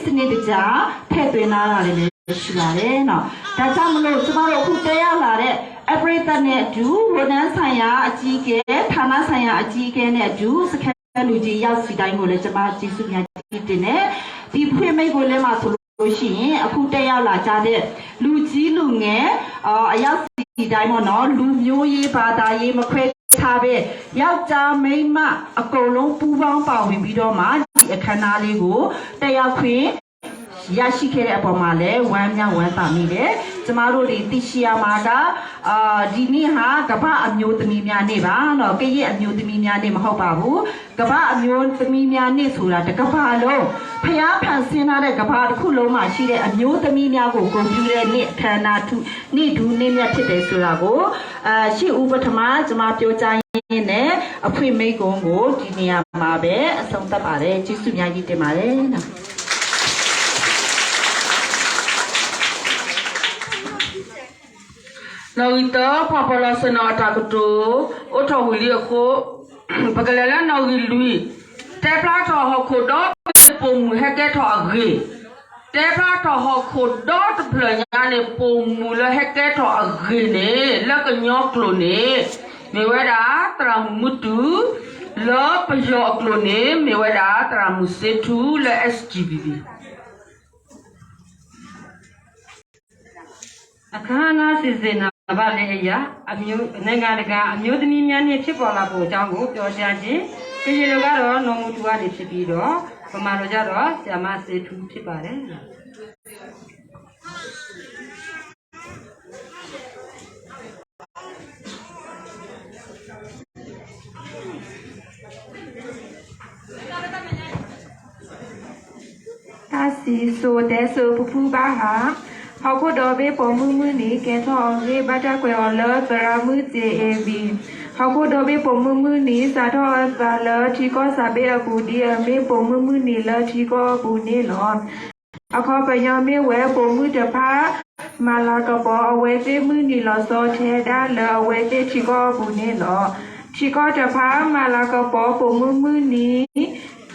စနစ်တကျ ထည့်သွင်းထားတာတွေလည်းရှိပါတယ်နော်။ ဒါကြောင့်မလို့ ကျမတို့အခုတက်ရောက်လာတဲ့ အပရိသတ်နဲ့အတူ ဝန်ထမ်းဆိုင်ရာအကြီးအကဲ ဌာနဆိုင်ရာအကြီးအကဲနဲ့အတူ စခန်းလူကြီးအယောက်စီတိုင်းကိုလည်း ကျမကျေးဇူးအများကြီးတင်တယ်။ ဒီဖွင့်မိန့်ခွန်းထဲမှာဆိုလို့ရှိရင် အခုတက်ရောက်လာကြတဲ့ လူကြီးလူငယ် အယောက်စီတိုင်းပေါ့နော် လူမျိုးရေးဘာသာရေးမခွဲခြားပဲ ယောက်ျားမိန်းမအကုန်လုံးပူးပေါင်းပါဝင်ပြီးတော့မှ ဒီအခမ်းအနားလေးကို တက်ရောက်ခွင့်ရရှိခဲ့တဲ့အပေါ်မှာလည်း ဝမ်းမြောက်ဝမ်းသာမိတယ်။ ကျမတို့တွေသိရှိရမှာက အာဒီနေ့ဟာ ကမ္ဘာ့အမျိုးသမီးများနေ့ပါနော်။ ကရင်အမျိုးသမီးများနေ့မဟုတ်ပါဘူး။ ကမ္ဘာ့အမျိုးသမီးများနေ့ဆိုတာ တစ်ကမ္ဘာလုံး ဘုရားဖန်ဆင်းထားတဲ့ကမ္ဘာတစ်ခုလုံးမှာရှိတဲ့ အမျိုးသမီးများကို ဂုဏ်ပြုတဲ့နေ့ အခမ်းအနားထူး နေ့ထူးနေ့မြတ်ဖြစ်တယ်ဆိုတာကို အာရှေ့ဦးပထမ ကျမပြောကြားရင်းနဲ့ အဖွင့်မိန့်ခွန်းကို ဒီနေရာမှာပဲ အဆုံးသတ်ပါတယ်။ ကျေးဇူးအများကြီးတင်ပါတယ်။ နီၣ်ဂံၢ်သၢ ပှၤပီၣ်လီၤဆ့ၣ်နီၤအတၢ်ကတိၤ အိးထီၣ်ဝံၤလံအဃိ ပကလဲၤလၢနီၣ်ဂံၢ်လွံၢ်, တဲဖျါထီၣ်ဟီၣ်ခိၣ်ဒီဘ့ၣ်ပိာ်မုၣ်ဟဲကဲထီၣ်အဂ့ၢ်, တဲဖျါထီၣ်ဟီၣ်ခိၣ်ဒီတဖျၢၣ်ညါန့ၣ် ပိာ်မုၣ်လၢဟဲကဲထီၣ်အဂ့ၢ်န့ၣ် လၢကညီကျိာ်န့ၣ် မ့ၢ်ဝဲဒၣ် သရၣ်မုၣ်မုၢ်တူၢ်, လၢပယီၤအကျိာ်န့ၣ် မ့ၢ်ဝဲဒၣ် သရၣ်မုၣ်စ့ထူလၢ S G B B အခမ်းအနားစီစဉ်တာပါလေအရာ အမျိုးနိုင်ငံတကာအမျိုးသမီးများနေ့ဖြစ်ပေါ်လာပုံအကြောင်းကိုပြောကြားခြင်းကရင်လိုကတော့နော်မူတူဝါနေဖြစ်ပြီးတော့ဗမာလိုကျတော့ဆရာမစေထူဖြစ်ပါတယ်။ တၢ်စံၣ်စိၤတဲစိၤပဖုဘၣ်ဟး, ဟီၣ်ခိၣ်ဒီဘ့ၣ်ပိာ်မုၣ်မုၢ်နံၤ ကဲထီၣ်အဂ့ၢ် ဘၣ်တၢ်ကွဲးအီၤလၢသရၣ်မုၣ်စ့အ့ဘံ, ဟီၣ်ခိၣ်ဒီဘ့ၣ်ပိာ်မုၣ်မုၢ်နံၤ စးထီၣ်အသးလၢထံကီၢ်စးဘ့ၣ်အပူၤ ဒ်အမ့ၢ်ပိာ်မုၣ်မုၢ်နံၤလၢထံကီၢ်အပူၤန့ၣ်လီၤ. အခီပညီမ့ၢ်ဝဲ ပိာ်မုၣ်တဖၣ် မၤလၤကပီၤ အဝဲသ့ၣ်မုၢ်နံၤလီၤဆီထဲဒၣ်လၢအဝဲသ့ၣ်ထံကီၢ်အပူၤန့ၣ်လီၤ. ထံကီၢ်တဖၣ် မၤလၤကပီၤ ပိာ်မုၣ်မုၢ်နံၤ,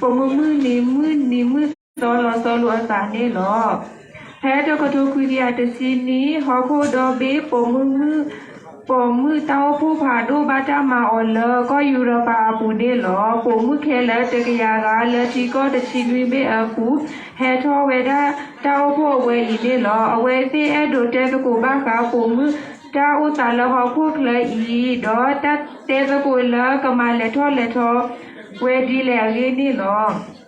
ပိာ်မုၣ်မုၢ်နံၤ မုၢ်နံၤမုၢ်သီလီၤဆီလိာ်အသးန့ၣ်လီၤ. ဖဲတကထိခွံကယၤတဆံနံၣ် ဟီၣ်ခိၣ်ဒီဘ့ၣ်ပိာ်မုၣ်မုၢ် ပိာ်မုၣ်တၢ်အိၣ်ဖှိၣ်ဖးဒိၣ်ဘၣ်တၢ်မၤအီၤလၢ ကီၢ်ယူရပၤအပူၤန့ၣ်လီၤ. ပိာ်မုၣ်ခဲလၢာ်တကယၤဂၤ လၢထံကီၢ်တဆံနွံဘ့ၣ်အပူၤ ဟဲထီၣ်ဝဲဒၣ်တၢ်အိၣ်ဖှိၣ်အဝဲအံၤန့ၣ်လီၤ. အဝဲသ့ၣ်အဲၣ်ဒိးတဲသကိးဘၣ်ဃး ပိာ်မုၣ်တၢ်အိၣ်သးလၢဟီၣ်ခိၣ်ချၢအံၤ ဒီးတၢ်တဲသကိးလၢကမၤလဲၤထီၣ်လဲၤထီဝဲဒ်လဲၣ်အဂ့ၢ်န့ၣ်လီၤ.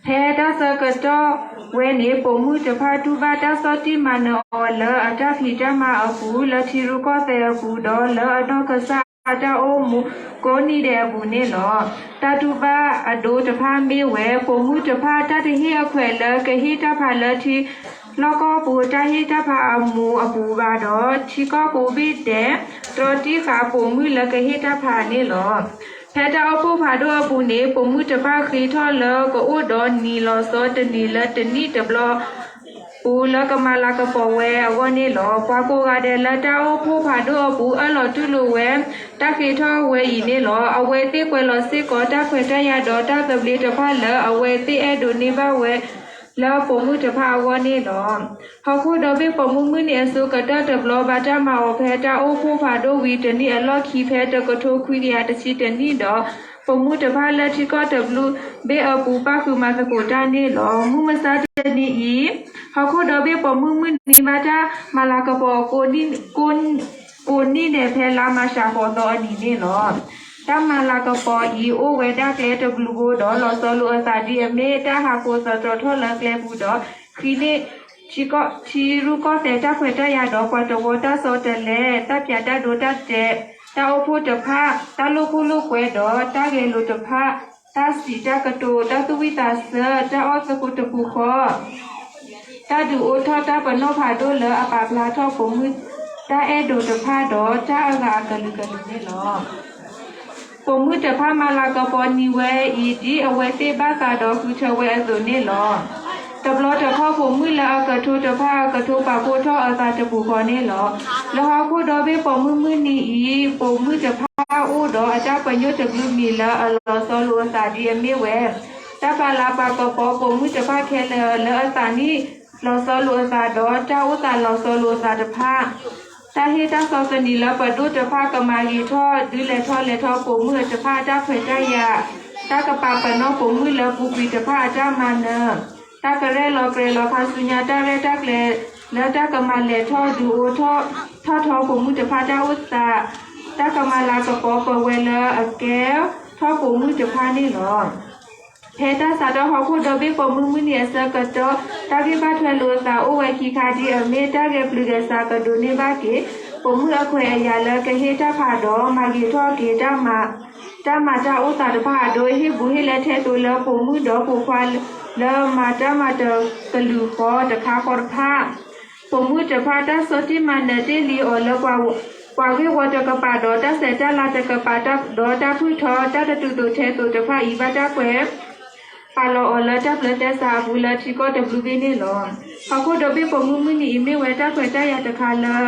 ဖဲတၢ်ဆၢကတီၢ်ဝဲန့ၣ် ပိာ်မုၣ်တဖၣ်တူၢ်ဘၣ်တၢ်ဆီၣ်တံၢ်မၤနၢၤအီၤလၢအတၢ်ဖံးတၢ်မၤအပူၤ လၢထံရူၢ်ကီၢ်သဲးအပူၤ ဒီးလၢအနီၢ်ကစၢ်အတၢ်အိၣ်မူ ကိးနံၤဒဲးအပူၤန့ၣ်လီၤ. တၢ်တူၢ်ဘၣ်အဒိတဖၣ်မ့ၢ်ဝဲ ပိာ်မုၣ်တဖၣ်တၢ်တဟ့ၣ်အခွဲးလၢကဟ့ၣ်တၢ်ဖးလၢထံလီၢ်ကီၢ်ပူၤ တၢ်ဟ့ၣ်တၢ်ဖးအမူးအပူၤဘၣ်ဒီး ထံကီၢ်ကိးဘ့ၣ်ဒဲး တြီတံၢ်ဃာ်ပိာ်မုၣ်လၢကဟ့ၣ်တၢ်ဖးန့ၣ်လီၤ. ဖဲတၢ်အိၣ်ဖှိၣ်ဖးဒိၣ်အပူၤန့ၣ် ပိာ်မုၣ်တဖၣ်ဃ့ထီၣ်လၢကအိၣ်ဒီးနံၤလီၤဆီတနံၤလၢတနံၣ်တဘျီ ပူၤလၢကမၤလၤကပီၤဝဲအဂီၢ်န့ၣ်လီၤ. ပှၤကိးဂၤဒဲးလၢတၢ်အိၣ်ဖှိၣ်ဖးဒိၣ်အပူၤ အၢၣ်လီၤတူၢ်လိာ်ဝဲ တၢ်ဃ့ထီၣ်ဝဲအံၤန့ၣ်လီၤ. အဝဲသ့ၣ်ကွဲးလီၤစ့ၢ်ကီးတၢ်ခွဲးတၢ်ယာ်ဒီးတၢ်သဘျ့တဖၣ်လၢအဝဲသ့ၣ်အဲၣ်ဒိးန့ၢ်ဘၣ်ဝဲ လၢပိာ်မုၣ်တဖၣ်အဂီၢ်န့ၣ်လီၤ. ဟီၣ်ခိၣ်ဒီဘ့ၣ်ပိာ်မုၣ်မုၢ်နံၤအစိၤကတၢၢ်တဘျီ ဘၣ်တၢ်မၤအီၤဖဲတၢ်အိၣ်ဖှိၣ်ဖးဒိၣ်ဝံၤတနံၣ်အလီၢ်ခံ ဖဲတကထိခွံကယၤတဆံတနံၣ်ဒီး ပိာ်မုၣ်တဖၣ်လၢထံကီၢ်တဘျုးဘ့ၣ်အပူၤ ပၣ်ဃုာ်မၤသကိးတၢ်န့ၣ်လီၤ. မုၢ်မဆါတနံၤအံၤ ဟီၣ်ခိၣ်ဒီဘ့ၣ်ပိာ်မုၣ်မုၢ်နံၤ ဘၣ်တၢ်မၤလၤကပီၤ ကိးနံၣ်ဒဲးဖဲလါမၤရှးဃိးသီအနံၤန့ၣ်လီၤ. တၢ်မၤလၤကပီၤအံၤ အိၣ်ဝဲဒၣ်ကျဲတဘျုးဘိဒီး လီၤဆီလိာ်အသးဒ်အမ့ၢ် တၢ်ဟးကိးသတြီထီၣ်လၢကျဲပူၤဒီး ဃ့န့ၢ် ထံရူၢ်ကီၢ်သဲးတၢ်ခွဲးတၢ်ယာ်ဒီး ပှၤတဝီတၢ်ဆီတလဲ, တၢ်ပၠးတၢ်ဒိတၢ်တဲာ်, တၢ်အိၣ်ဖှိၣ်တဖၣ်, တၢ်လိာ်ခိၣ်လိာ်ကွဲဒီး တၢ်ဂဲၤလိာ်တဖၣ်, တၢ်စံးတၢ်ကတိၤ, တၢ်သူၣ်ဝံၣ်သးဆၢ, တၢ်အီၣ်သကိးတပူၤဃီ တၢ်ဒုးအိၣ်ထီၣ်တၢ်ပနီၣ်ဖးဒိၣ်လၢအပာ်ဖျါထီၣ်ပိာ်မုၣ်တၢ်အဲၣ်ဒိးတဖၣ်ဒီး တၢ်အဂၤအကလုာ်ကလုာ်န့ၣ်လီၤ. ပိာ်မုၣ်တဖၣ်မၤလၤကပီၤနံၤဝဲအံၤ ဒ်အဝဲသ့ၣ်ဘၣ်သးဒီးဃုထၢဝဲအသိးန့ၣ်လီၤ. တဘျီတခီၣ်ပိာ်မုၣ်လၢအကထိတဖၣ် အကထိပာ်ဖှိၣ်ထီၣ်အသးတပူၤဃီန့ၣ်လီၤ. လၢဟီၣ်ခိၣ်ဒီဘ့ၣ်ပိာ်မုၣ်မုၢ်နံၤအံၤ ပိာ်မုၣ်တဖၣ်အိၣ်ဒီးအတၢ်ပညိၣ်တဘျုးမံၤလၢအလီၤဆီလိာ်အသးဒ်အမ့ၢ်ဝဲ တၢ်ပာ်လၤပာ်ကပီၤပိာ်မုၣ်တဖၣ်ခဲလၢာ် လၢအသးနံၣ်လီၤဆီလိာ်အသးဒီး တၢ်အိၣ်သးလီၤဆီလိာ်အသးတဖၣ်, တၢ်ဟ့ၣ်တၢ်ဆီၣ်သနံးလၢပဒိၣ်တဖၣ်ကမၤဂ့ၤထီၣ် ဒုးလဲၤထီၣ်လဲၤထီပိာ်မုၣ်အတဖၣ်အတၢ်ခွဲးတၢ်ယာ်, တၢ်ကပာ်ပနီၣ်ပိာ်မုၣ်လၢပူၤကွံာ်တဖၣ်အတၢ်မၤနၢၤ, တၢ်ကရဲၣ်လီၤကြဲၤလီၤခါဆူညါ တၢ်ရဲၣ်တၢ်ကျဲၤလၢတၢ်ကမၤလဲၤထီၣ်ဒုးအိၣ်ထီၣ်ထီၣ်ထီပိာ်မုၣ်တဖၣ်တၢ်အိၣ်သး, တၢ်ကမၤလၤကပီၤပဝဲလၢအကဲထီၣ်ပိာ်မုၣ်တဖၣ်န့ၣ်လီၤ. ဖဲတၢ်စးထီၣ်ဟီၣ်ခိၣ်ဒီဘ့ၣ်ပိာ်မုၣ်မုၢ်နံၤအဆၢကတီၢ် တၢ်ဂ့ၢ်ဘၣ်ထွဲလိာ်အသးအိၣ်ဝဲခံခါဒ်အမ့ၢ် တၢ်ဂဲၤပျုၤဂဲၤဆှးကဒိးန့ၢ်ဘၣ်က့ၤ ပိာ်မုၣ်အခွဲးအယာ်လၢကဟ့ၣ်တၢ်ဖးဒီး မၤဂ့ၤထီၣ်က့ၤ တၢ်မၤတၢ်အိၣ်သးတဖၣ်အဒိ ဟ့ၣ်ဘူးဟ့ၣ်လဲထဲသိးလၢပိာ်မုၣ်ဒီးပိာ်ခွါလၢမၤတၢ်မၤတကလုာ်ဃီတခါဃီတဖၣ် ပိာ်မုၣ်တဖၣ်တၢ်ဆီၣ်တံၢ်မၤနၢၤတ့ၢ်လံအီၤလၢ ပှၤဂ့ၢ်ဝီတကပၤဒီး တၢ်ဆဲးတၢ်လၤတကပၤဒီး တၢ်ထုးထီၣ်တၢ်တတုၤသိးထဲသိးတဖၣ်အံၤ ဘၣ်တၢ်ကွဲး ပာ်လီၤအီၤလၢတၢ်ပျၢၤသဲစးအပူၤလၢထံကီၢ်တဘျုးဘ့ၣ်န့ၣ်လီၤ. ဟီၣ်ခိၣ်ဒီဘ့ၣ်ပိာ်မုၣ်မုၢ်နံၤအံၤ မ့ၢ်ဝဲတၢ်ခွဲးတၢ်ယာ်တခါလၢ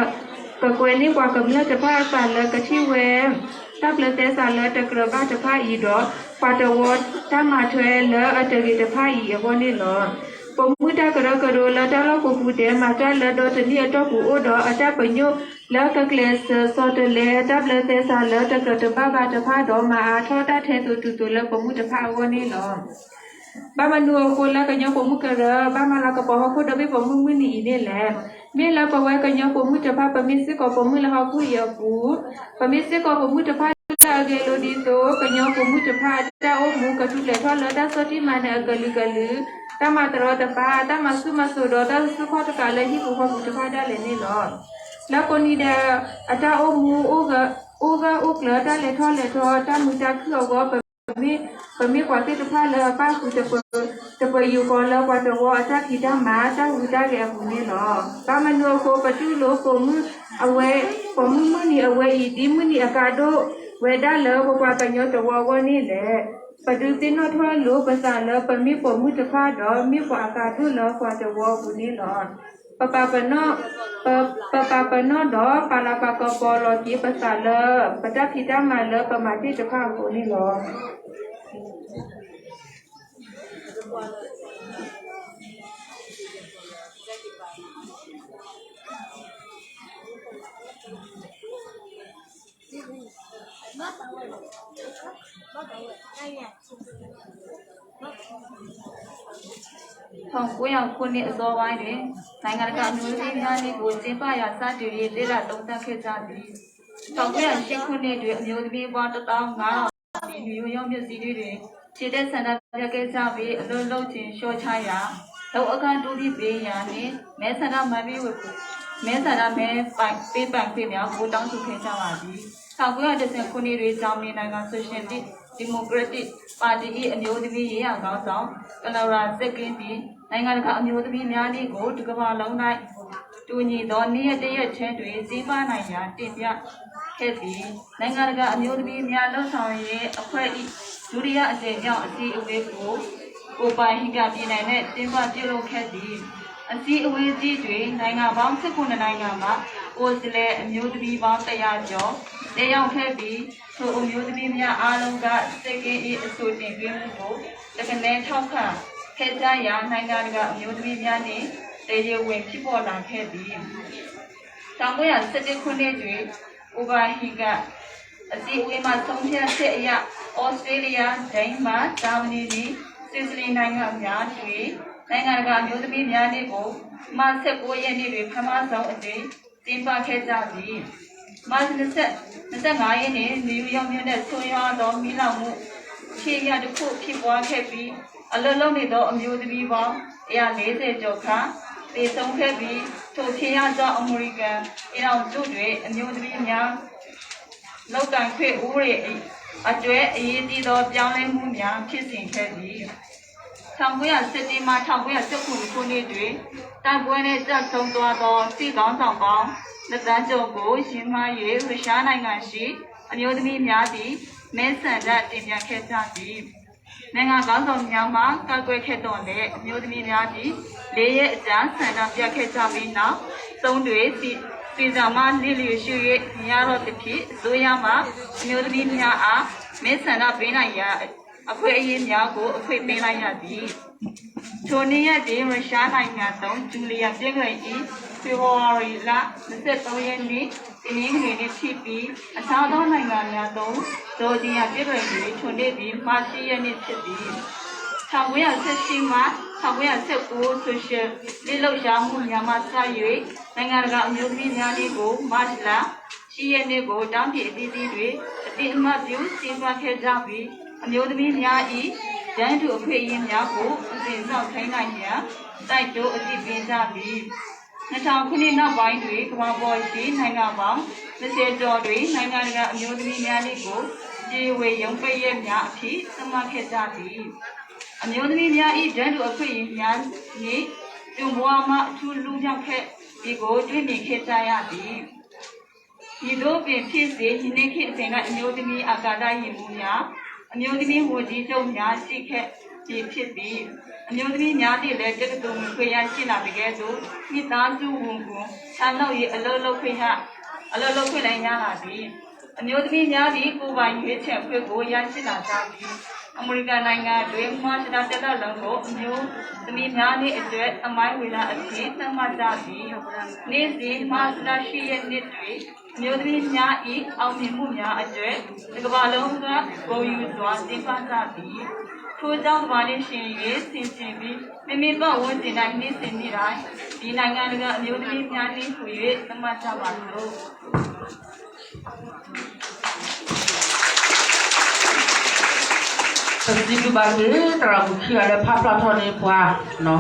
ကကွဲးန့ၢ်ပှၤကမျၢၢ်တဖၣ်အသးလၢကထံၣ်ဝဲ တၢ်ပျၢၤသဲစးလၢတကြၢးဘၣ်တဖၣ်အံၤဒီး ပှၤတဝီတၢ်မၤထွဲလၢအတဂ့ၤတဖၣ်အံၤအဂီၢ်န့ၣ်လီၤ. ပိာ်မုၣ်တၢ်ကရၢကရိလၢတၢ်လီၢ်ကိးပူၤဒဲး မၤတၢ်လၢဒီတနံၣ်အတီၢ်ပူၤအိၣ်ဒီးအတၢ်ပညိၣ်လၢကကျဲးစၢးဆီတလဲ တၢ်ပျၢၤသဲစးလၢတကြၢးတဘၣ်ဘၣ်တဖၣ်ဒီး မၤအါထီၣ်တၢ်ထဲသိးတုၤသိးလၢပိာ်မုၣ်တဖၣ်အဂီၢ်န့ၣ်လီၤ. ဘၣ်မနုၤအဃိလၢကညီပိာ်မုၣ်ကရၢ ဘၣ်မၤလၤကပီၤဟီၣ်ခိၣ်ဒီဘ့ၣ်ပိာ်မုၣ်မုၢ်နံၤအံၤန့ၣ်လဲၣ်. မ့ၢ်လၢပဝဲကညီပိာ်မုၣ်တဖၣ် ပမ့ၢ်စ့ၢ်ကီးပိာ်မုၣ်လၢဟီၣ်ခိၣ်အံၤအပူၤ, ပမ့ၢ်စ့ၢ်ကီးပိာ်မုၣ်တဖၣ်လၢအဂဲၤလိာ်ဒ်သိး ကညီပိာ်မုၣ်တဖၣ်အတၢ်အိၣ်မူကထူၣ်ဖျဲးထီၣ်လၢတၢ်ဆီၣ်တံၢ်မၤနၢၤအကလုာ်ကလုာ်, တၢ်မၤတရီတပါ, တၢ်မၤဆူၣ်မၤစိးဒီးတၢ်ဆူၣ်ခီၣ်တကးလၢဟံၣ်ပူၤဃီပူၤတဖၣ်ဒၣ်လဲာ်န့ၣ်လီၤ. လၢကိးနံၤဒဲး အတၢ်အိၣ်မူ အိၣ်ဂၢၢ်အိၣ်ကျၢၤ တၢ်လဲၤထီၣ်လဲၤထီ တၢ်မုာ်တၢ်ခုၣ်အဂီၢ် ပမ့ၢ်ကွၢ်သ့ၣ်တဖၣ်လၢအပၣ်ဃုာ် တပၢၤယိၤဃီလၢပှၤတဝီအတၢ်ဖံးတၢ်မၤ တၢ်ဟူးတၢ်ဂဲၤအပူၤန့ၣ်လီၤ. ဘၣ်မနုၤအဃိ ပတူၢ်လိာ်ပိာ်မုၣ်အဝဲ ပိာ်မုၣ်မုၢ်နံၤအဝဲအံၤ ဒ်မုၢ်နံၤအကါဒိၣ်ဝဲဒၣ်လၢပပှၤကညီတဝီအဂီၢ်န့ၣ်လဲၣ်. ပဒုးသ့ၣ်နီၣ်ထီၣ်လိာ်ပသးလၢပမ့ၢ်ပိာ်မုၣ်တဖၣ်ဒီး မ့ၢ်ပှၤအကါဒိၣ်လၢပှၤတဝီအပူၤန့ၣ်လီၤ. ပပာ်ပနီၣ် ပ ပပာ်ပနီၣ်ဒီးပာ်လၤပာ်ကပီၤလီၤက့ၤပသးလၢ ပတၢ်ဖံးတၢ်မၤလၢပမၤတ့ၢ်တဖၣ်အဃိန့ၣ်လီၤ. ထောင့်ကိုးရာခုနှစ်အစောပိုင်းတွင် နိုင်ငံတကာအမျိုးသမီးများနေ့ကို ကျင်းပရာစတင်၍ လေ့လာသုံးသပ်ခဲ့ကြသည်. ထောင့်ကိုးရာရှစ်ခုနှစ်တွင် အမျိုးသမီးပေါင်းတစ်သောင်းငါးထောင်သည် နယူးယောက်မြို့ကြီးတွင် ချီတက်ဆန္ဒပြခဲ့ကြပြီး အလုပ်လုပ်ချိန်လျှော့ချရန်၊ လုပ်အားခတိုးမြှင့်ပေးရန်နှင့် မဲဆန္ဒမဲပေးခွင့် မဲဆန္ဒမဲပိုင် ပေးပိုင်ခွင့်များကို တောင်းဆိုခဲ့ကြပါသည်။ ထောင့်ကိုးရာတစ်ဆယ့်ခုနှစ်တွင် ဂျာမနီနိုင်ငံ ဆိုရှယ်လစ်ဒီမိုကရက်တစ်ပါတီ၏ အမျိုးသမီးရေးရာခေါင်းဆောင် ကလရာ စက်ကင်းသည် နိုင်ငံတကာအမျိုးသမီးများနေ့ကို တစ်ကမ္ဘာလုံး၌ တူညီသောနေ့ရက်တစ်ရက်ထဲတွင် ကျင်းပနိုင်ရန်တင်ပြခဲ့သည်။ နိုင်ငံတကာအမျိုးသမီးများလှုပ်ဆောင်ရေးအဖွဲ့၏ ဒုတိယအကြိမ်မြောက်အစည်းအဝေးကို ကိုပန်ဟင်ဂန်ပြည်နယ်၌ ကျင်းပပြုလုပ်ခဲ့သည်။ အစည်းအဝေးကြီးတွင် နိုင်ငံပေါင်းဆယ့်ခုနစ်နိုင်ငံမှ ကိုယ်စားလှယ်အမျိုးသမီးပေါင်းတစ်ရာကျော် တက်ရောက်ခဲ့ပြီး ထိုအမျိုးသမီးများအားလုံးက စက်ကင်း၏အဆိုတင်သွင်းမှုကို တကယ်ထောက်ခံခဲ့ကြရာ နိုင်ငံတကာအမျိုးသမီးများနေ့ တရားဝင်ဖြစ်ပေါ်လာခဲ့သည်။ ထောင့်ကိုးရာဆယ့်တစ်ခုနှစ်တွင် ကိုပန်ဟင်ဂန်အစည်းအဝေးမှ ဆုံးဖြတ်ချက်အရ ဩစတြေးလျ၊ ဒိန်းမတ်၊ ဂျာမနီနှင့် ဆွစ်ဇာလန်နိုင်ငံများတွင် နိုင်ငံတကာအမျိုးသမီးများနေ့ကို မတ်ဆယ့်ကိုးရက်နေ့တွင် ပထမဆုံးအကြိမ် ကျင်းပခဲ့ကြသည်။ မတ်နှစ်ဆယ့် နှစ်ဆယ့်ငါးရက်နေ့ နယူးယောက်မြို့၌ ဆိုးရွားသောမီးလောင်မှု ဖြစ်ရပ်တစ်ခုဖြစ်ပွားခဲ့ပြီး အလုပ်လုပ်နေသောအမျိုးသမီးပေါင်း တစ်ရာလေးဆယ်ကျော်ခန့် သေဆုံးခဲ့ပြီး ထိုဖြစ်ရပ်ကြောင့် အမေရိကန်ပြည်ထောင်စုတွင် အမျိုးသမီးများ လုပ်ကိုင်ခွင့်ဥပဒေအတွက် အရေးကြီးသောပြောင်းလဲမှုများ ဖြစ်စေခဲ့သည်။ ထောင့်ကိုးရာဆယ့်တစ်မှ ထောင့်ကိုးရာဆယ့်ခုနစ်ခုနှစ်တွင် တိုက်ပွဲနဲ့ ကျဆုံးသွားသော စစ်ခေါင်းဆောင်ပေါင်း နှစ်သန်းကျော်ကို ရည်မှန်း၍ ရုရှားနိုင်ငံရှိ အမျိုးသမီးများသည် မဲဆန္ဒတင်ပြခဲ့ကြသည်။ နိုင်ငံခေါင်းဆောင်များမှ ကန့်ကွက်ခဲ့သော်လည်း အမျိုးသမီးများသည် လေးရက်အကြာ ဆန္ဒပြခဲ့ကြပြီး နောက်ဆုံးတွင် စင် စင်ဆာမၣ် လစ်လျူရှု၍ မရတော့သဖြင့် အစိုးရမှ အမျိုးသမီးများအား မဲဆန္ဒပေးနိုင်ရန် အခွင့်အရေးများကို အခွင့်ပေးလိုက်ရသည်။ ထိုနေ့ရက်တွင် ရုရှားနိုင်ငံသုံး နျူကလီးယားပစ်ခတ်ရေး ဖေဖော်ဝါရီလ နှစ်ဆယ့်သုံးရက်နေ့ တနင်္ဂနွေနေ့ဖြစ်ပြီး အခြားသောနိုင်ငံများသုံး ဒုတိယပစ်ခတ်ရေး ထိုနေ့သည် မတ်လ ရှစ်ရက်နေ့ဖြစ်သည်။ ထောင့်ကိုးရာဆယ့်ရှစ်မှ ထောင့်ကိုးရာဆယ့်ကိုး ဆိုရှယ်လစ်လှုပ်ရှားမှုများမှစ၍ နိုင်ငံတကာအမျိုးသမီးများနေ့ကို မတ်လ ရှစ်ရက်နေ့ကို တိုင်းပြည်အသီးသီးတွင် အသိအမှတ်ပြုကျင်းပခဲ့ကြပြီး အမျိုးသမီးများ၏ တန်းတူအခွင့်အရေးများကို အသွင်ဆောင်ခိုင်းနိုင်ရန် တိုက်တွန်းအသိပေးကြသည်။ နှစ်ထောင်ခုနှစ်နောက်ပိုင်းတွင် ကမ္ဘာပေါ်ရှိနိုင်ငံပေါင်း နှစ်ဆယ်ကျော်တွင် နိုင်ငံတကာအမျိုးသမီးများနေ့ကို တရားဝင်ရုံးပိတ်ရက်များအဖြစ် သတ်မှတ်ခဲ့ကြသည်။ အမျိုးသမီးများ၏ တန်းတူအခွင့်အရေးများနှင့် ကြုံးဝါမှ အထူးလွတ်မြောက်ခဲ့သည်ကို တွေ့မြင်ခဲ့ကြရသည်။ မည်သို့ပင်ဖြစ်စေ ယနေ့ခေတ်အချိန်၌ အမျိုးသမီးအာကာသယာဉ်မှူးများ၊ အမျိုးသမီးဝန်ကြီးချုပ်များ ရှိခဲ့ပြီဖြစ်ပြီး အမျိုးသမီးများသည်လည်း တက္ကသိုလ်ဝင်ခွင့်ရရှိလာသကဲ့သို့ မိသားစုဝင်ငွေချမ်းသာ၍ အလုပ်လုပ်ခွင့်ရ၊ အလုပ်လုပ်ခွင့်လည်းရလာသည်။ အမျိုးသမီးများသည် ကိုယ်ပိုင်ရွေးချယ်ခွင့်ကို ရရှိလာကြသည်။ အမေရိကန်နိုင်ငံတွင် မတ်လ တစ်လလုံးကို အမျိုးသမီးများနေ့အတွက် သမိုင်းဝင်လအဖြစ် သတ်မှတ်ကြသည်။ နှစ်စဉ် မတ်လ ရှစ်ရက်နေ့တွင် အမျိုးသမီးများ၏ အောင်မြင်မှုများအတွက် တစ်ကမ္ဘာလုံးက ဂုဏ်ယူစွာ ကျင်းပကြသည်။ ထို့ကြောင့် ကမ္ဘာနှင့်ယှဉ်၍ ဆင်ခြင်ပြီး မိမိပတ်ဝန်းကျင်၌ နှစ်စဉ်နေ့တိုင်း ဒီနိုင်ငံတကာအမျိုးသမီးများနေ့ဟူ၍ သတ်မှတ်ကြပါစို့။ ပစံးဘျုးဘၣ်က့ၤ သရၣ်မုၣ်ခံဂၤလၢဖးဖျါထီၣ်န့ၢ်ပှၤ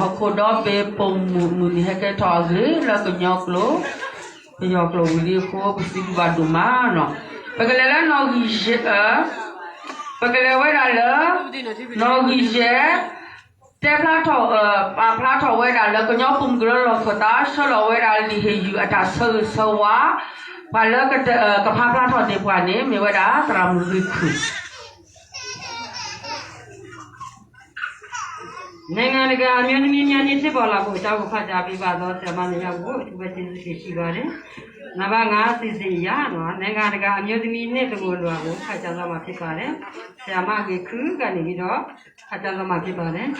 ဟီၣ်ခိၣ်ဒီဘ့ၣ်ပိာ်မုၣ်အမုၢ်နံၤဟဲကဲထီၣ်အဂ့ၢ် လၢကညီကျိာ် ပယီၤကျိာ်ဝံၤလံအဃိ ပစံးဘျုးဘၣ်ဒိၣ်မးနီၤ. ပကလဲၤလၢနီၣ်ဂံၢ်ယဲၢ်, ပကလဲၤဝဲဒၣ်လၢ နီၣ်ဂံၢ်ယဲၢ် တဲဖျါထီၣ် ပာ်ဖျါထီၣ်ဝဲဒၣ်လၢ ကညီပိာ်မုၣ်ကရၢလီၢ်ခၢၣ်သး ဆှၢလီၤဝဲဒၣ်လံာ်ဟ့ၣ်ယုၢ်အတၢ်ဆၢဂ့ၤဆၢဝါ ပှၤလၢကဖးဖျါထီၣ်န့ၢ်ပှၤန့ၣ် မ့ၢ်ဝဲဒၣ်သရၣ်မုၣ်ဂ့ၤခုၣ် နိုင်ငံတကာအမျိုးသမီးများနေ့ ဖြစ်ပေါ်လာဖို့ အကြောင်းကို ဖတ်ကြားပေးပါသော ဆရာမ နှစ်ယောက်ကို အထူးပဲ ကျေးဇူးတင်ရှိပါတယ်။ နံပါတ်ငါး စီစဉ်အရ နိုင်ငံတကာအမျိုးသမီးနေ့ သဝဏ်လွှာကို ဖတ်ကြားသွားမှာ ဖြစ်ပါတယ်။ ဆရာမ ဂ့ၤခုၣ် ကနေပြီးတော့ ဖတ်ကြားသွားမှာ ဖြစ်ပါတယ်။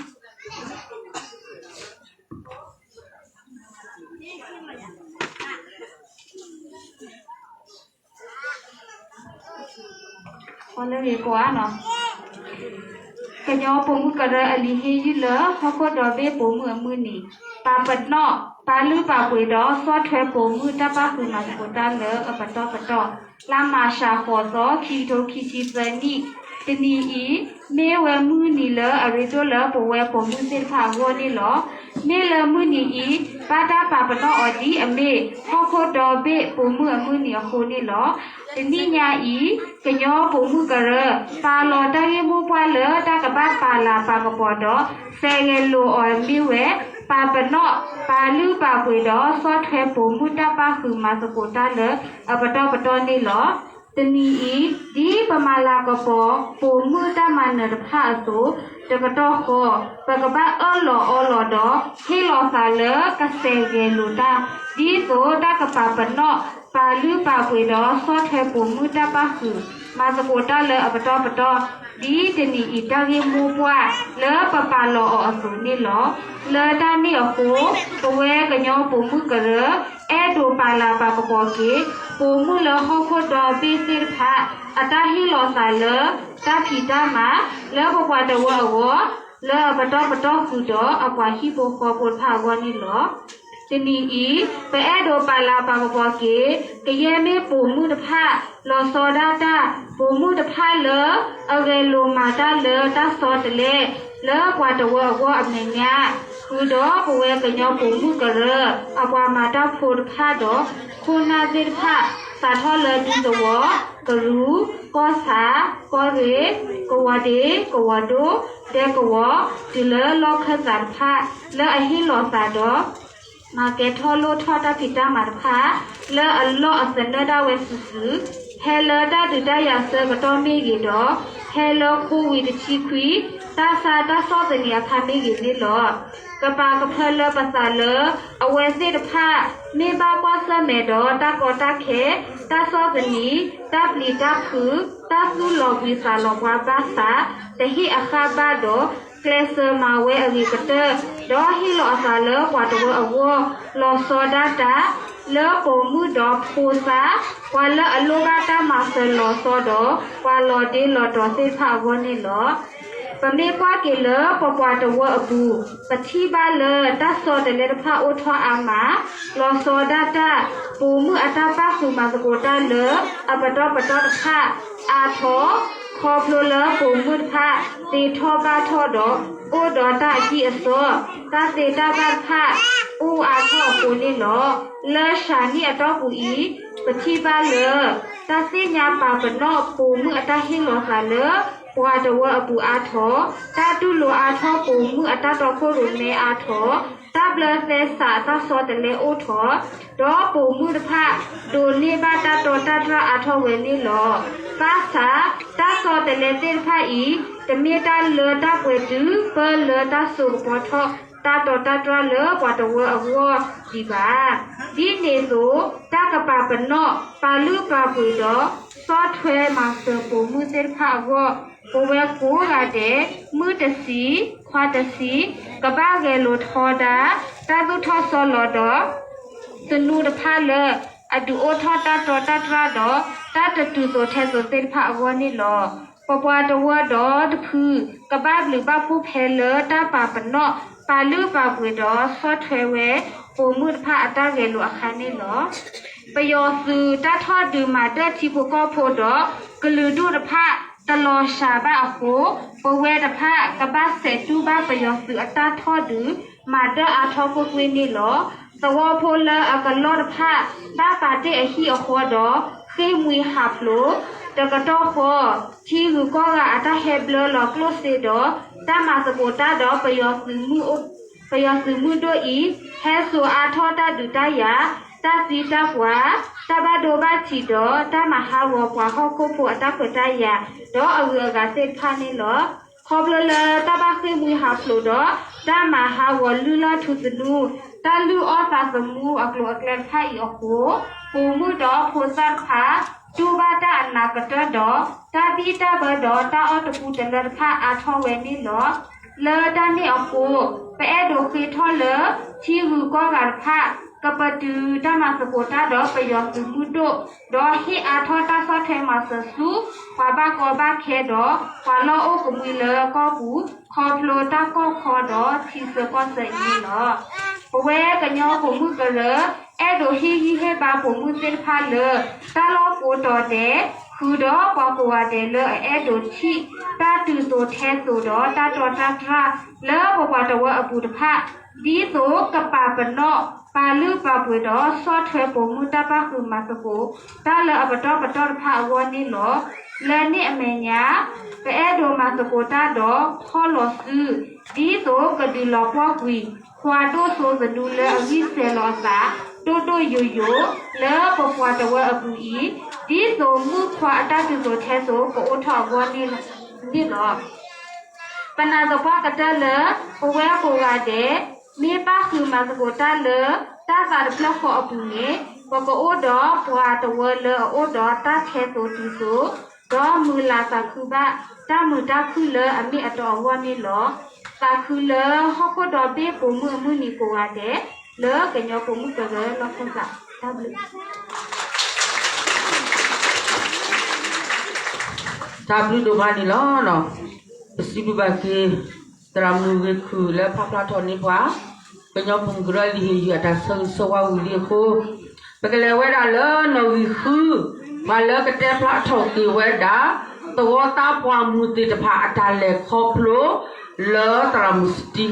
ကညီပိာ်မုၣ်ကရၢအလံာ်ဟ့ၣ်ယုၢ်လၢ ဟီၣ်ခိၣ်ဒီဘ့ၣ်ပိာ်မုၣ်အမုၢ်နံၤ, ပာ်ပနီၣ် ပာ်လုၢ်ပာ်ပှ့ၤဒီး ဆီၣ်ထွဲပိာ်မုၣ်တၢ်ပၣ်ဃုာ်မၤသကိးတၢ်လၢအပတီၢ်ပတီၢ် လါမၤရှး ဃိးသီ ခံကထိခံဆံသၢနံၣ် တနံၤအံၤ မ့ၢ်ဝဲမုၢ်နံၤလၢအရ့ဒိၣ်လၢပဝဲပိာ်မုၣ်သ့ၣ်တဖၣ်အဂီၢ်န့ၣ်လီၤ. မ့ၢ်လၢမုၢ်နံၤအံၤ ဘၣ်တၢ်ပာ်ပနီၣ်အီၤဒ်အမ့ၢ် ဟီၣ်ခိၣ်ဒီဘ့ၣ်ပိာ်မုၣ်အမုၢ်နံၤအဃိန့ၣ်လီၤ. တနံၣ်ညါအံၤ ကညီပိာ်မုၣ်ကရၢ ပာ်လီၤတၢ်ဂ့ၢ်မိၢ်ပှၢ်လၢတၢ်ကဘၣ်ပာ်လၤပာ်ကပီၤဒီး စဲးဂဲၤလိာ်အီၤမ့ၢ်ဝဲ ပာ်ပနီၣ် ပာ်လုၢ်ပာ်ပှ့ၤဒီး ဆီၣ်ထွဲပိာ်မုၣ်တၢ်ပၣ်ဃုာ်မၤသကိးတၢ်လၢအပတီၢ်ပတီၢ်န့ၣ်လီၤ. တနံၤအံၤ ဒ်ပမၤလၤကပီၤ ပိာ်မုၣ်တၢ်မၤနၢၤတဖၣ်အသိး တကတီၢ်ဃီ ပကဘၣ်အၢၣ်လီၤအီလီၤဒီး ဟ့ၣ်လီၤသးလၢကစဲးဂဲၤလိာ်တၢ် ဒ်သိးတၢ်ကပာ်ပနီၣ် ပာ်လုၢ်ပာ်ပှ့ၤဒီး ဆီၣ်ထွဲပိာ်မုၣ်တၢ်ပၣ်ဃုာ် မၤသကိးတၢ်လၢအပတီၢ်ပတီၢ် ဒ်တနံၤအံၤတၢ်ဂ့ၢ်မိၢ်ပှၢ် လၢပပာ်လီၤအီၤအသိးန့ၣ်လီၤ. လၢတၢ်န့ၣ်အဃိ ပဝဲကညီပိာ်မုၣ်ကရၢ အဲၣ်ဒိးပာ်လၤပာ်ကပီၤက့ၤ ပိာ်မုၣ်လၢဟီၣ်ခိၣ်ဒီဘ့ၣ်သ့ၣ်တဖၣ် အတၢ်ဟ့ၣ်လီၤသးလၢ တၢ်ဖံးတၢ်မၤ လၢပပှၤတဝၢအဂီၢ် လၢအပတီၢ်ပတီၢ်ဃုာ်ဒီး အပှၤဟံၣ်ဖိဃီဖိတဖၣ်အဂီၢ်န့ၣ်လီၤ. တနံၤအံၤ ပအဲၣ်ဒိးပာ်လၤပာ်ကပီၤက့ၤ ကယဲၢ်မ့ၢ်ပိာ်မုၣ်တဖၣ် လီၤဆီဒၣ်တၢ် ပိာ်မုၣ်တဖၣ်လၢ အဂဲၤလိာ်မၤတၢ်လၢတၢ်ဆီတလဲ လၢပှၤတဝၢအဂီၢ်အမဲာ်ညါ ဃုာ်ဒီးပဝဲကညီပိာ်မုၣ်ကရၢ အပှၤမၤတၢ်ဖိတဖၣ်ဒီး ခိၣ်နၢ်သ့ၣ်တဖၣ် စးထီၣ်လၢဒူသဝီ, ကရူၢ်, ကီၢ်ဆၣ်, ကီၢ်ရ့ၣ်, ကဝီၤဒ့, ကဝီၤဒိၣ်, ဒဲကဝီၤ, တုၤလၢလီၢ်ခၢၣ်သးတဖၣ် လၢအဟ့ၣ်လီၤသးဒီး မၤကဲထီၣ်လိၣ်ထီၣ်တၢ်ဖံးတၢ်မၤတဖၣ် လၢအလီၢ်အသနၢၣ်ဒၣ်ဝဲစုာ်စုာ်, ဖဲလၢတၢ်ဒုးတၢ်ယၤဆၢကတီၢ်မ့ၢ်ဂ့ၤဒီး ဖဲလၢ COVID တဆံခွံ တၢ်ဆါတၢ်ဆီၣ်သနံးအခါမ့ၢ်ဂ့ၤန့ၣ်လီၤ. ကပာ်ကဖၢလၢပသးလၢ အဝဲသ့ၣ်တဖၣ် မ့ၢ်ဘၣ်ကွၢ်ဆၢၣ်မဲာ်ဒီးတၢ်ကီတၢ်ခဲ, တၢ်ဆီၣ်သနံး, တၢ်ပျံၤတၢ်ဖုး, တၢ်သူၣ်လီၤဘှံးသးလီၤပှၤဘၣ်ဆၣ်, တဟ့ၣ်အဃၣ်ဘၣ်ဒီး ကျဲးစၢးမၤဝဲအဂ့ၤကတၢၢ်, ဒီးဟ့ၣ်လီၤအသးလၢပှၤတဝၢအဂီၢ် လီၤဆီဒၣ်တၢ် လၢပိာ်မုၣ်ဒီးဖိသၣ်, ပှၤလၢအလိၣ်ဘၣ်တၢ်မၤစၢၤလီၤဆီဒီး ပှၤလီၤဒ့လီၤတီၤသ့ၣ်တဖၣ်အဂီၢ်န့ၣ်လီၤ. ပမ့ၢ်ကွၢ်က့ၤလၢပပှၤတဝၢအပူၤ, ပထံၣ်ဘၣ်လၢတၢ်ဆီတလဲတဖၣ်အိၣ်ထီၣ်အါမး, လီၤဆီဒၣ်တၢ်, ပိာ်မုၣ်အတၢ်ပၣ်ဃုာ်မၤသကိးတၢ်လၢအပတီၢ်ပတီၢ်တဖၣ်အါထီၣ်, ခီဖျိလၢပိာ်မုၣ်တဖၣ် သ့ထီၣ်ဘၣ်ထီၣ်ဒီး အိၣ်ဒီးတၢ်အကံၢ်အစီ, တၢ်သ့တၢ်ဘၣ်တဖၣ် အိၣ်အါထီၣ်အဃိန့ၣ်လီၤ. လၢစှၤနံၣ်အတီၢ်ပူၤအံၤ, ပထံၣ်ဘၣ်လၢ တၢ်သ့ၣ်ညါပာ်ပနီၣ်ပိာ်မုၣ်အတၢ်ဟ့ၣ်လီၤသးလၢ ပှၤတဝၢအပူၤအါထီၣ်, တၢ်တူၢ်လိာ်အါထီၣ်ပိာ်မုၣ်အတၢ်တီခိၣ်ရိၣ်မဲအါထီၣ်, တၢ်ဘျၢသဲစးအတၢ်ဆီတလဲအိၣ်ထီၣ်, ဒီးပိာ်မုၣ်တဖၣ် ဒိးန့ၢ်ဘၣ်တၢ်တီတၢ်တြၢ်အါထီၣ်ဝဲန့ၣ်လီၤ. ဘၣ်ဆၣ်, တၢ်ဆီတလဲသ့ၣ်တဖၣ်အံၤ တမ့ၢ်တၢ်လၢတၢ်ပှဲၤတုၤ ပၢလၢတၢ်စိာ်ကပီၤထီၣ် တၢ်တီတၢ်တြၢ်လၢပှၤတဝၢအဂီၢ်ဒံးဘၣ်. ဒ်န့ၣ်အသိး, တၢ်ကပာ်ပနီၣ် ပာ်လုၢ်ပာ်ပှ့ၤဒီး ဆီၣ်ထွဲမၤစၢၤပိာ်မုၣ်သ့ၣ်တဖၣ်အဂီၢ်, ပဝဲကိးဂၤဒဲး, မုၣ်တဆံ, ခွါတဆံ, ကဘၣ်ဂဲၤလိာ်ထီဒါ တၢ်သူၣ်ထီၣ်ဆီလီၤဒီး သနူတဖၣ်လၢ အဒုးအိၣ်ထီၣ်တၢ်တီတၢ်တြၢ်ဒီး တၢ်တတုၤသိးထဲသိးသ့ၣ်တဖၣ်အဂီၢ်န့ၣ်လီၤ. ပပှၤတဝၢဒီးတဖု ကဘၣ်ဘျုးဘၣ်ဖှိၣ်ဖဲလၢတၢ်ပာ်ပနီၣ် ပာ်လုၢ်ပာ်ပှ့ၤဒီးဆီၣ်ထွဲဝဲ ပိာ်မုၣ်တဖၣ်အတၢ်ဂဲၤလိာ်အခါန့ၣ်လီၤ. ပယီၤသုးတၢ်ထီၣ်ဒုးမၤဒၢၣ်ထံဖိကီၢ်ဖိဒီး ကလုာ်ဒူၣ်တဖၣ်တလီၤစှၤဘၣ်အဃိ, ပဝဲတဖၣ်ကဘၣ်စဲးတူၢ်ဘၣ်ပယီၤသုးအတၢ်ထီၣ်ဒုးမၤဒၢၣ်အါထီၣ်ကွ့ၢ်ကွ့ၢ်န့ၣ်လီၤ. သဝီဖိလၢအကလီၢ်တဖၣ် ဘၣ်ပာ်တ့ၢ်အဟံၣ်အဃီဒီး ဃ့ၢ်မှံဟးဖျိး, တကတီၢ်ဃီ, ထံဂုၤကီၢ်ဂၤအတၢ်ဟဲဘျၢလီၤကျိၣ်စ့ဒီး တၢ်မၤသကိးတၢ်ဒီး ပယီၤသုးမုၢ်ဒိၣ်အံၤ ဟဲစိာ်အါထီၣ်တၢ်ဒုးတၢ်ယၤ, တၢ်သံတၢ်ပှၢ်, တၢ်ဘၣ်ဒိဘၣ်ထံးဒီး တၢ်မၤဟးဂီၤပှၤဟီၣ်ခိၣ်ဖိအတၢ်ခွဲးတၢ်ယာ် ဒီးအဂုၤအဂၤသ့ၣ်တဖၣ်န့ၣ်လီၤ. ခီဖျိလၢတၢ်ဘၣ်ဃ့ၢ်မှံဟးဖျိးဒီး တၢ်မၤဟးဂီၤလုၢ်လၢ်ထူသနူ, တၢ်လုၢ်အီၣ်သးသမူအကျိၤအကျဲတဖၣ်အံၤအဃိ, ပိာ်မုၣ်ဒီးဖိသၣ်တဖၣ် တူၢ်ဘၣ်တၢ်အနးကတၢၢ်ဒီး တၢ်ဘံၣ်တၢ်ဘၢဒီးတၢ်အီၣ်တပူၤတလၢတဖၣ်အါထီၣ်ဝဲန့ၣ်လီၤ. လၢတၢ်န့ၣ်အဃိ, ပအဲၣ်ဒိးဃ့ထီၣ်လၢ ထံဂုၤကီၢ်ဂၤတဖၣ် ကပတုာ်တၢ်မၤသကိးတၢ်ဒီးပယီၤသုးမုၢ်ဒိၣ်, ဒီးဟ့ၣ်အါထီၣ်တၢ်ဆီၣ်ထွဲမၤစၢၤဆူ ပှၤဘၣ်ကီဘၣ်ခဲဒီး ပှၤလီၢ်အိၣ်ကမှံလၢကီၢ်ပူၤ ခီဖျိတၢ်ကီၢ်ခီဒီးထံဆၢကီၢ်ဆၢအံၤန့ၣ်လီၤ. ပဝဲကညီပိာ်မုၣ်ကရၢ အဲၣ်ဒိးဟ့ၣ်ဂံၢ်ဟ့ၣ်ဘါပိာ်မုၣ်သ့ၣ်တဖၣ်လၢ တၢ်လီၢ်ကိးတီၤဒဲး ဃုာ်ဒီးပှၤကိးဂၤဒဲးလၢအအဲၣ်ဒိးထံၣ် တၢ်တုၤသိးထဲသိးဒီးတၢ်တီတၢ်တြၢ် လၢပပှၤတဝၢအပူၤတဖၣ် ဒ်သိးကပာ်ပနီၣ် ပာ်လုၢ်ပာ်ပှ့ၤဒီးဆီၣ်ထွဲပိာ်မုၣ်တၢ်ပၣ်ဃုာ်မၤသကိး တၢ်လၢအပတီၢ်ပတီၢ်တဖၣ်အဂီၢ်န့ၣ်လီၤ. လၢန့ၣ်အမဲာ်ညါ ပအဲၣ်ဒိးမၤသကိးတၢ်ဒီးဖီၣ်လီၤစု ဒ်သိးကဒုးလီၤပှီၢ်ကွံာ် ခွါဒိၣ်စိသနူလၢအဂံၢ်စဲၤလီၤအသး ဒိၣ်ဒိၣ်ယိာ်ယိာ် လၢပပှၤတဝၢအပူၤအံၤ ဒ်သိးမုၣ်ခွါအတၢ်တုၤသိးထဲသိးကအိၣ်ထီၣ်အဂီၢ်န့ၣ်လီၤ. ပနာ်သပှၢ်ကတၢၢ်လၢ ပဝဲကိးဂၤဒဲး မ့ၢ်ပၣ်ဃုာ်မၤသကိးတၢ်လၢ တၢ်သးတဖျၢၣ်ဃီအပူၤန့ၣ် ပကအိၣ်ဒီးပှၤတဝၢလၢအအိၣ်ဒီးတၢ်ထဲသိးတုၤသိး ဒီးမုာ်လၤသးခုဘၣ် တၢ်မုာ်တၢ်ခုၣ်လၢအမ့ၢ်အတီအဂီၢ်န့ၣ်လီၤ. သးခုလၢဟီၣ်ခိၣ်ဒီဘ့ၣ်ပိာ်မုၣ်အမုၢ်နံၤကိးဂၤဒဲး လၢကညီပိာ်မုၣ်ကရၢလီၢ်ခၢၣ်သး တၢ်ဘျုး တၢ်ဘျုးဒိၣ်မးန့ၣ်လီၤ. ပစံးဘျုးဘၣ်က့ၤ သရၣ်မုၣ်ဂ့ၤခုၣ်လၢဖးဖျါထီၣ်န့ၢ်ပှၤ ကညီပိာ်မုၣ်ကရၢလံာ်ဟ့ၣ်ယုၢ်အတၢ်ဆၢဂ့ၤဆၢဝါဝံၤလံအဃိ ပကလဲၤဝဲဒၣ်လၢနီၣ်ဂံၢ်ဃု ပှၤလၢကတဲဖျါထီၣ်က့ၤဝဲဒၣ် သဝီသးပှၢ်မုၢ်သ့ၣ်တဖၣ်အတၢ်လဲၤခီဖျိ လၢသရၣ်မုၣ်စတံ